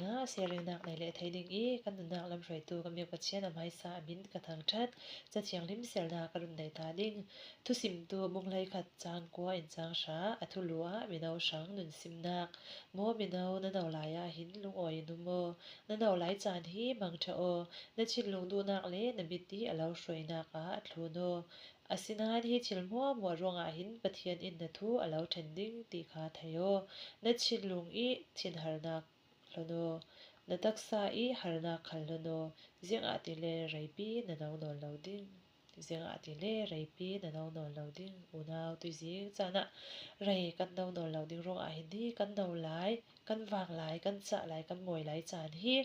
sinah siaringnak nei le thei ding i kan nunnak lamhruaitu kan biak Pathian a hmaisa a min ka thangṭhat. Cathianghlim sernak ka run nei ta ding. Thusimtu bunghlei khat caang kua in caang hra a thulu ah mino hrang nun simnak. Maw mino na no lai ah hin lungawi in um aw. Na no lai caan hi mangṭha aw. Na thinlung duhnak le na mit i a lo hruainak ah a thlun aw. Asinain hi thil hmuahhmuah ruangah hin Pathian in na thu a lo ṭhen ding ti kha thei aw. Na thinlung i thinharnak hlonh aw. Na taksa i harnak khal hlonh aw. Ziangah ti le reipi na no nawn lo ding. Ziangah ti le reipi na no nawn lo ding. Unau tuizing caan ah rei kan no nawn lo ding ruangah hin hi kan no lai, kan vang lai, kan cah lai, kan mawi lai caan hi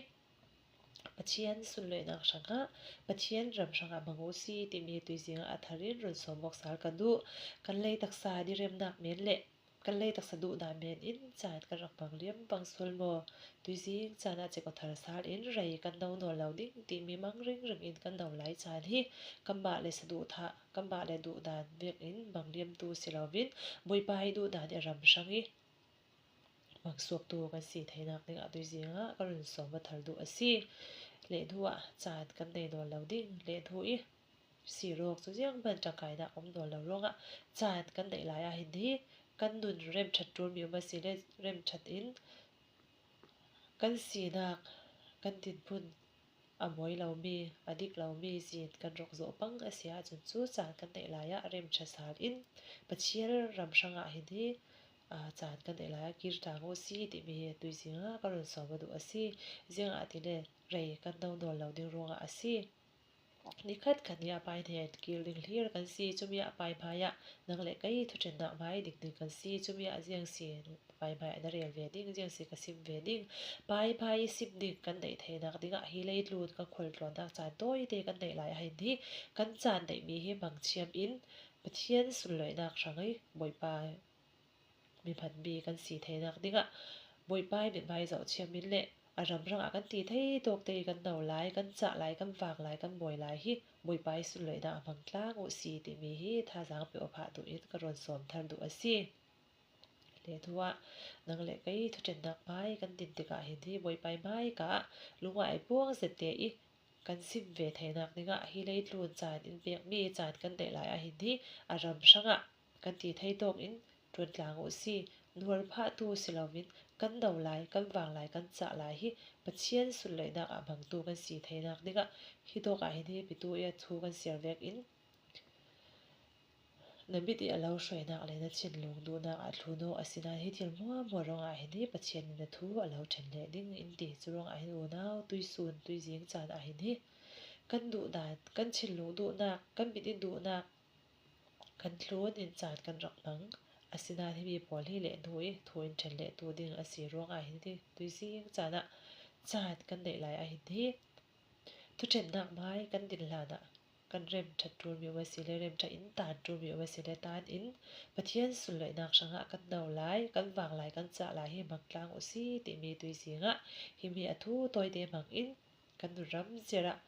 Pathian sunlawihnak hrangah Pathian ram hrangah hmang u si timi tuizing ah a thar in run sawm awk sal kan duh. Kan lei taksa diriamnak men le kan lei taksa duhnak men in caan kan rak hmang liam bang sual maw? Tuizing caan ah cek thar sal in rei kan no nawl lo ding timi mang ringring in kan no lai caan hi kanmah le saduhthah kanmah le duhdan vek in bang liamtu si loin Bawipa hi duhdan i ram hrang i Maksuaktu kan si theinak dingah tuizing ah ka run sawm va thar duh a si. Lehhnu ah caan kan nei nawn lo ding. Lehhnu i sirawk cu zianghmanh ṭangkainak um nawn lo ruangah caan kan neih lai ahhin hi kan nun remṭhat ṭulmi um a si le remṭhat in kan sinak kan dinhmun a mawi lomi, a dik lomi zin kan rak zawh pang a si ahcun cu caan kan neih lai ah remṭha sal in Pathian ram hrangah hin hi caan kan neih lai ah kir ṭang u si timi hi tuizing ah ka run sawm a duh a si. Ziangah ti le rei kan no nawl lo ding ruangah a si. Nikhat khat nih a pai hnen kil ding hlir kan si. Cumi ah pai hmai ah nang le kei thuṭhennak hmai dik ding kan si. Cumi ah ziang si pai hmai ah na rel ve ding, ziang si ka sim ve ding. Pai hmai i sim ding kan neih theinak dingah hi leitlun kan khualtlawnnak caan tawite kan neih lai ahhin hi kan caan neihmi hi hmangthiam in Pathian sunlawinak hrang i Bawipa mi hmanmi kan si theinak dingah Bawipa i mithmai zohchiam in le a ramrang ah kan ti thei tawk te i kan no lai, kan cah lai, kan vang lai, kan bawi lai hi Bawipa i sunlawinak a hmang tlang u si timi hi thazaang pe awk ah duh in ka rawn sawm thar duh a si. Le hnu ah nang le kei thuṭhennak hmai kan din tikah hin hi Bawipa i hmaika ah lung ah ai puang zet te i kan sim ve theinak dingah hi leitlun caan in pekmi caan kan neih lai ahhin hi a ram hrangah kan ti thei tawk in ṭuan tlang u si. Nuarphahtu si loin kan do lai, kan vang lai, kan cah lai hi Pathian sunlawinak ah hmangtu kan si theinak dingah hi tawk ah hin hi pitu i a thu kan siar vek in na mit i a lo hruainak le na thinlung duhnak ah thlu nawh a si nain hi thil hmuahhmuah ruangah hin hi Pathian nih na thu a lo ṭhen leh ding in ti. Cu ruangah hin unau tuisun tuizing caan ah hin hi kan duhdan, kan thinlung duhnak, kan mit i duhnak Kan tlun in caan kan rak hmang. Asinain hi mi pawl hi leh hnu i thu in ṭhen lehtu ding a si ruangah hin hi tuizing caan ah caan kan neih lai ahhin hi thuṭhennak hmai kan din hlan ah kan rem ṭhat ṭulmi um a si le rem ṭha in taan ṭulmi um a si le taan in Pathian sunlawinak hrangah kan no lai, kan vang lai, kan cah lai hi hmang tlang u si timi tuizing ah himi a thu tawite hmang in kan ram zir ah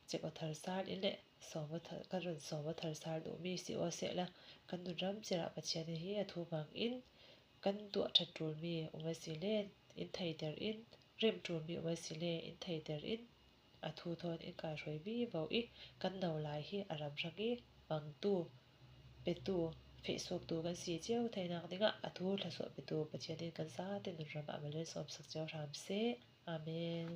Cek aw thar sal in le kan run sawm aw thar sal duhmi si aw sehla kan nun ram cirah Pathian hi a thu bang in kan tuah ṭhat ṭulmi um a si le in theiter in remh ṭulmi um a si le in theiter in a thu thawn in kai hruai vivo i kan no lai hi a ram hrang i hmangtu petu fehsuaktu kan si cio theinak dingah a thu thluachuah petu Pathian in kan zate nun ram ah malin sawm sak cio hram seh. Amen.